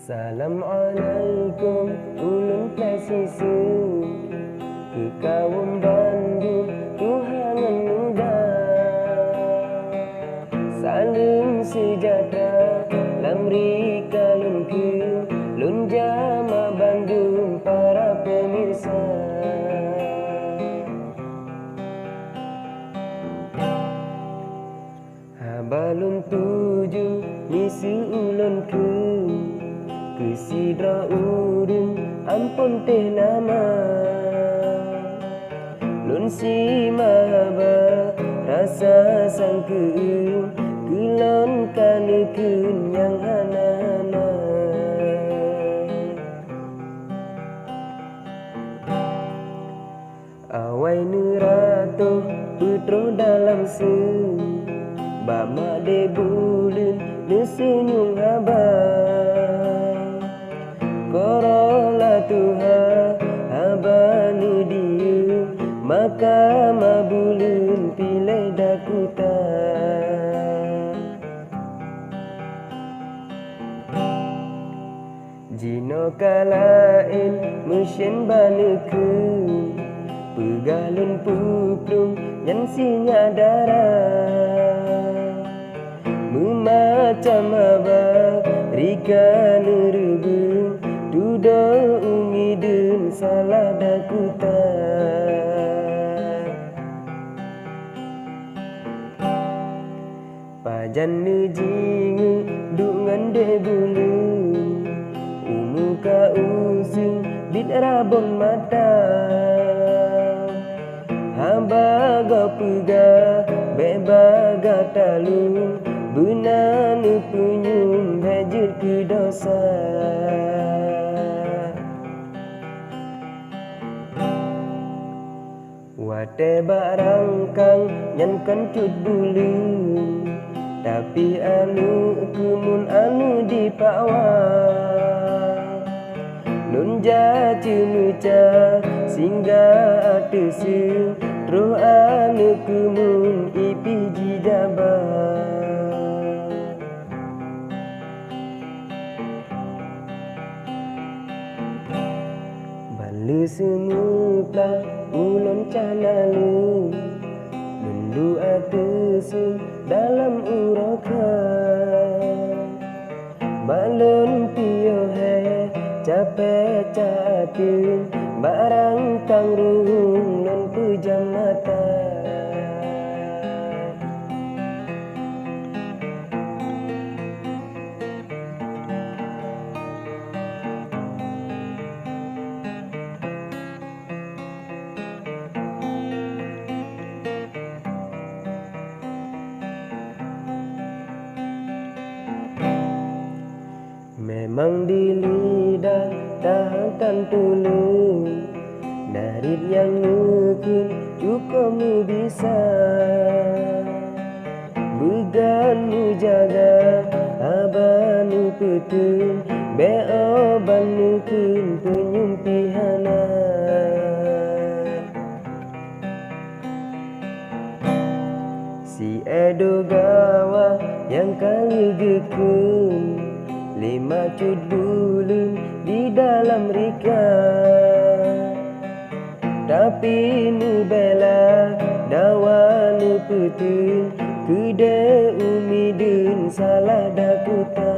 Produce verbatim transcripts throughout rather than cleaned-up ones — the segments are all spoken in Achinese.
Salam alaikum ulôn peusisue keu kawöm bandum tuha ngon muda. Saleuem seujahteura lam rika lôn kheun, lôn jama bandum para peumirsa. Haba lôn tuju miseue ulôn kheun, keu sidroe ureuëng amphon teuh nama. Lôn sima haba rasa sangkeueng, keu lôn ka neukheun nyang hana-hana. Awai neuratoh peutroh dalam seue, bak madé buleuen neuseunyueng haba. Korola tuha haba neudiyeueng, maka ma buleuen piléh dakuta. Jinoe ka laén meusen ba neukheun, peugah lôn peuplueng nyan sinyak dara. Meumacam haba rika neureubeuen, tudoe umi deun salah dakuta. Pajan neujingeuk duek ngon deh buleuen, umu ka useuen biet rabon mata. Haba gob peugah bék ba gata lom, beuna neupeunyum bék jeuet keu desya. Watée bak rangkang nyan kon cut buleuen, tapi aneuk keumun aneuk dipakwa. Lôn jak ceumeuca singgah ateueh seue, troh aneuk keumun ipih jijak ba. Ban le seumeuplang ulôn cah naleueng, lôn duek ateueh seue dalam uroe kha. Bak lôn piôh hék capée cah ateuen, bak rangkang ruhueng lôn peujam mata. Memang di lidah tahan tuleueng, narit nyang neukheun cukôp meubisa. Beugan neujaga haba neupeuteun, bék 'oh ban neukheun peunyum pih hana. Siédoe gawa nyang ka lheueh geukheun, lima cut buleuen di dalam rika. Tapi neubela dawa neupeuteun, keudeh umi deun salah dakuta.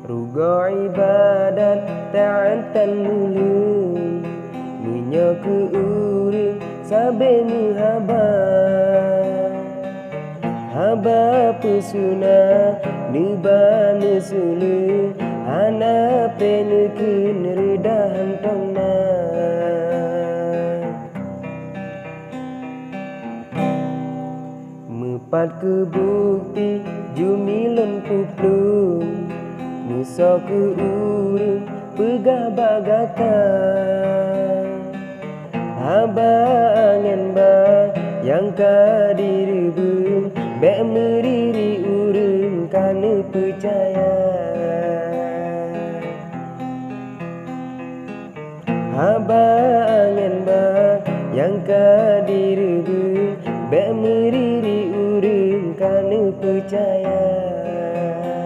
Rugoe ibadat taat tan meuleueng, meunyoe keu ureuëng sabe meuhaba. Haba peusuna neuba neuseuleueng, hana pé neukheun reudah hántom na. Meupat keu bukeuti jumi lôn peuplueng, meusoe keu ureuëng peugah bak gata. Haba angén ba nyang ka direubeueng, bék meuriri ureuëng ka neupeucaya. Haba angén ba nyang ka direubeueng, bék meuriri ureuëng ka peucaya.